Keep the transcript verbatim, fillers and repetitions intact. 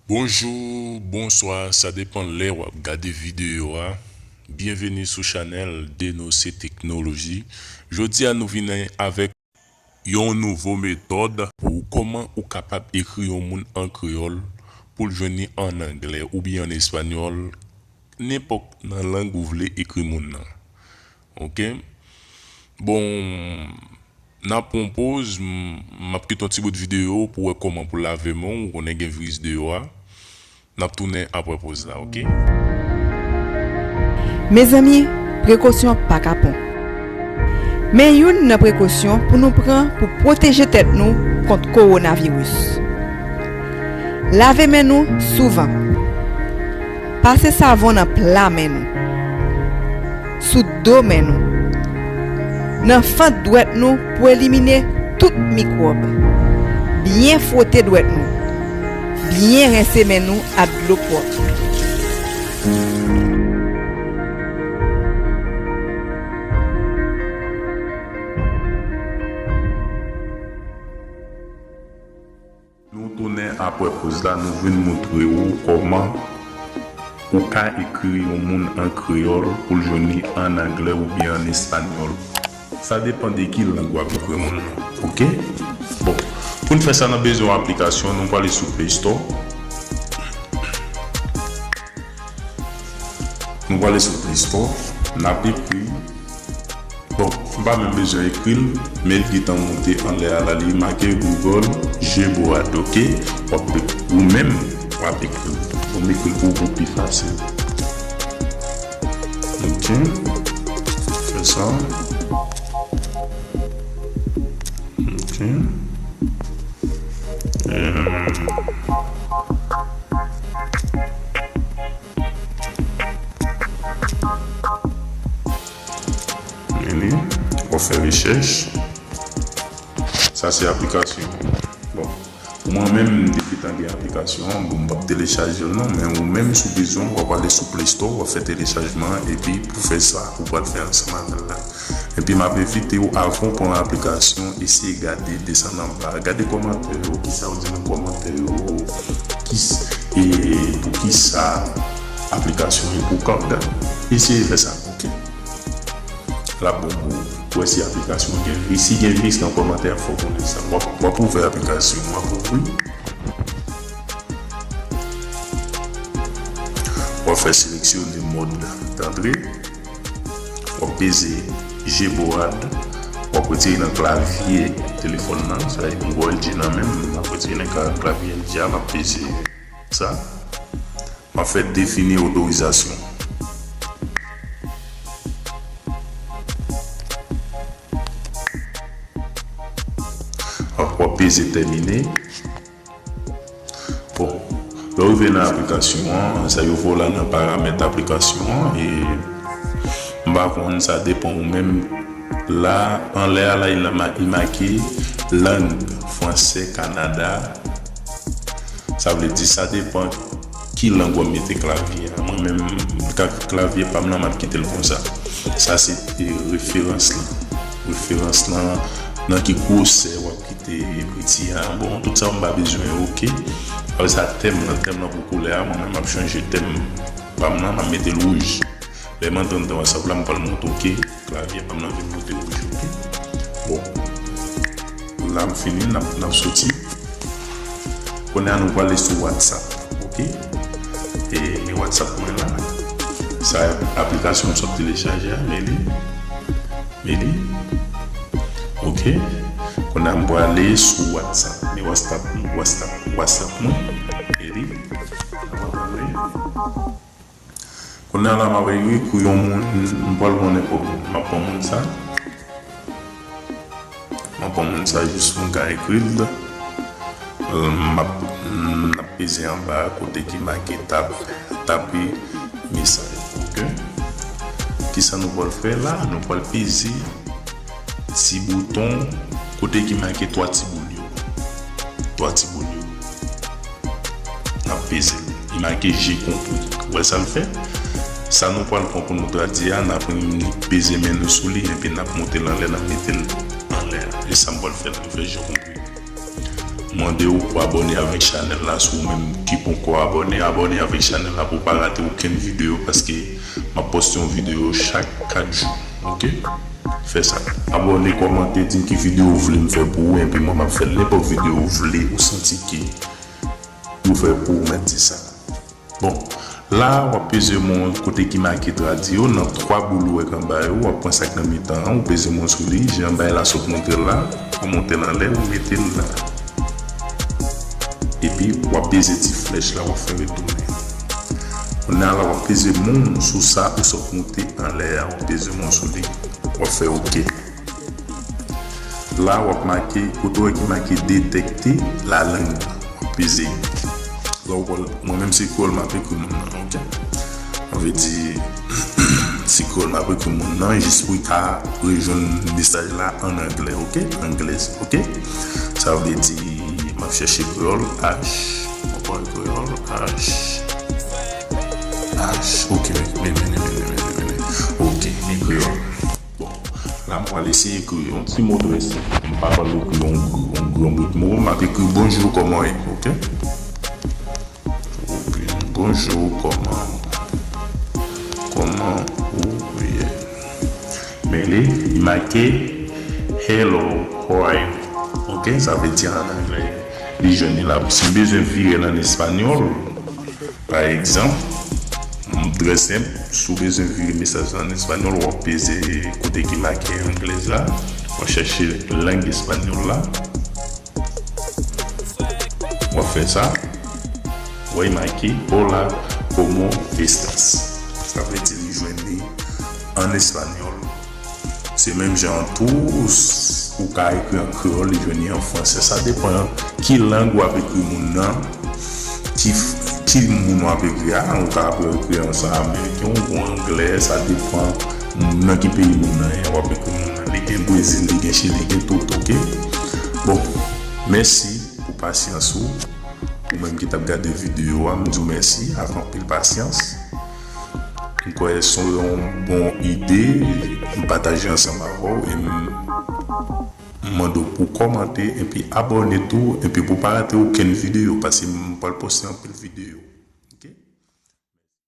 Bonjou, bonswa, sa depann lè w ap gade videyo a. Byenveni sou chanèl Denose Teknoloji. Jodi a nou vini avèk yon nouvo metòd pou kòman ou kapab ekri yon moun an kreyòl pou l jwenn li an anglè oubyen an espanyòl, nenpòt nan lang ou vle ekri moun nan. Oke? Bon, n ap pran yon poz, m, m ap kite yon ti bout videyo pou wè kòman pou lave men w, ou konnen gen viris deyò a. N ap tounen apre poz la, oke? Mezanmi, prekosyon pa kapon. Men youn nan prekosyon pou nou pran pou pwoteje tèt nou kont kowonaviris. Lave men nou souvan. Pase savon nan pla men nou, sou do men nou, nan fant dwèt nou pou elimine tout mikwòb. Byen fwote dwèt nou. Byen rense men nou ak dlo pwòp. Nou tounen apre poz la, nou vin montre w kòman ou ka ekri yon moun an kreyòl pou l jwenn li an anglè oubyen an espanyòl. Sa depann de ki lang w ap ekri moun nan, oke? Bon, pou n fè sa, n ap bezwen yon aplikasyon, nou prale sou Play Store. Nou prale sou Play Store, n ap ekri. Bon, m pa menm bezwen ekri l, men l gentan monte anlè a la, li make Google Gboard, oke? W ap, ou menm, w ap ekri l. Bon, m ekri l pou, pou pi fasil. Oke. Fè sa. Oke. Euh, Meni, w ap fè rechèch. Sa se aplikasyon. Bon, pou mwen menm, m te gentan gen aplikasyon an, bon, m p ap telechaje l non, men ou menm, si w bezwen, w ap ale sou Play Store, w ap fè telechajman an, epi pou fè sa, ou pral fè ansanm avè l la. Epi m ap envite w, avan w pran aplikasyon, eseye gade, desann anba, gade kòmantè yo, kisa yo di nan kòmantè yo, kis-, e poukisa aplikasyon enpòtan. Eseye fè sa, oke? L ap bon pou ou, pou wè si aplikasyon an gen viris. Si gen viris nan kòmantè a, fè w konnen sa. W ap, w ap ouvè aplikasyon, w ap ouvri. W ap fè seleksyone mòd dantre. W ap peze Gboard. W ap retire nan klavye telefòn nan. Sa e Google G nan menm. W ap retire nan kla-, klavye L G a, m ap peze sa. M ap fè defini otorizasyon. W ap peze tèmine. Bon, lè w rive nan aplikasyon an, sa yo voye w la nan paramèt aplikasyon an, e m pa konn, sa depann ou menm. La, anlè a la, li ma-, li make lang fransè Kanada. Sa vle di, sa depann ki lang w ap mete klavye a. Mwen menm, ka-, klavye pa m lan, m ap kite l konsa. Sa se, e, referans lan. Referans lan, nan ki gwosè w ap kite ekriti a. Bon, tout sa m pa bezwen, oke. Apre sa, tèm lan, tèm lan pou koulè a, mwen menm, m ap chanje tèm pa m lan, m ap mete l wouj. Lè m antre anndan WhatsApp la, m pral montre w ke klavye pa m nan vin monte wouj, oke? Bon. La m fini, n ap, n ap soti. Kounye a nou prale sou WhatsApp, oke? E, men WhatsApp mwen la. Sa aplikasyon m sot telechaje a, men li. Men li. Oke. Kounye a m prale sou WhatsApp. Men WhatsApp, WhatsApp, WhatsApp mwen. Men li. Kounye a la, m ap ekri pou yon moun, m pral pran nenpòt moun. M ap pran moun sa. M ap pran moun sa jis pou m ka ekri l. M ap, m ap peze anba a kote ki make tap, tape mesaj. Oke? Kisa nou pral fè la? Nou pral peze ti bouton kote ki make twa ti boul yo. Twa ti boul yo. N ap peze l. Li make J'ai compris. Ou wè sa l fè? Sa nou pral pran pou nou tradui a, n ap peze men nou sou li, epi n ap monte l anlè, n ap mete l anlè. E sa m pral fè la, m fè J'ai compris. mande w pou abòne avèk chanèl la. Si w menm ki poko abòne, abòne avèk chanèl la pou w pa rate okenn videyo, paske m ap poste yon videyo chak kat jou. Oke? Fè sa. Abòne, kòmante, di m ki videyo w vle m fè pou ou, epi mwen m ap fè nenpòt videyo w vle, ou santi ke pou fè pou ou, mèt di sa. Bon, la, w ap peze mwen kote ki make tradi yo, nan twa boul ou wè k anba yo, w ap pran sa k nan mitan an, ou peze mwen sou li, jan bay la sot montre l la, ou monte l anlè, ou mete l la. Epi, w ap peze ti flèch la, w ap fè retounen. Kounye a la, w ap peze mwen sou sa ou sot monte anlè a, w ap peze mwen sou li, w ap fè oke. La, w ap make, kote w wè ki make detèkte la lang, w ap peze. Lè w wè, mwen menm se kreyòl m ap ekri moun nan, oke? Sa vle di, se kreyòl m ap ekri moun nan, jis pou l ka rejwenn mesaj la an anglè, oke? Anglè, oke? Sa vle di, m ap chèche kreyòl, H, m ap pran kreyòl, H, H, oke, men, men, men, men, men, men, men, oke, men kreyòl. Bon, la m pral eseye ekri yon ti mo trè senp. M pa pral ekri yon, yon gran bout mo, m ap ekri bonjou, kòman w ye, oke? Oke, bonjou, kòman, kòman ou ye? Men li, li make, "Hello, how are you?" Oke, sa vle di an anglè, li jwenn li la. Si m bezwen vire l an espanyòl, pa egzanp, m, trè senp, si w bezwen vire mesaj la an espanyòl, w ap peze kote ki make anglèz la, w ap chèche lang espanyòl la, w ap fè sa, w ap make, "Hola, ¿cómo estás?" Sa vle di li jwenn li an espanyòl. Se menm jan an tou, s-, ou ka ekri an kreyòl, li jwenn li an fransè. Sa depann ki lang w ap ekri moun nan, ki, f-, ki moun w ap ekri a. Ou ka ap ekri an sa ameriken ou, ou anglè, sa depann nan ki peyi moun nan ye, w ap ekri moun nan. Li gen Brezil, li gen Chili, li gen tout, oke? Bon, mèsi pou pasyans ou. Ou menm ki t ap gade videyo a, m di w mèsi avèk anpil pasyans. M kwè se yon bon ide m pataje ansanm avè w e m, m mande w pou w kòmante epi abòne tou, epi pou w pa rate okenn videyo, paske m pral poste anpil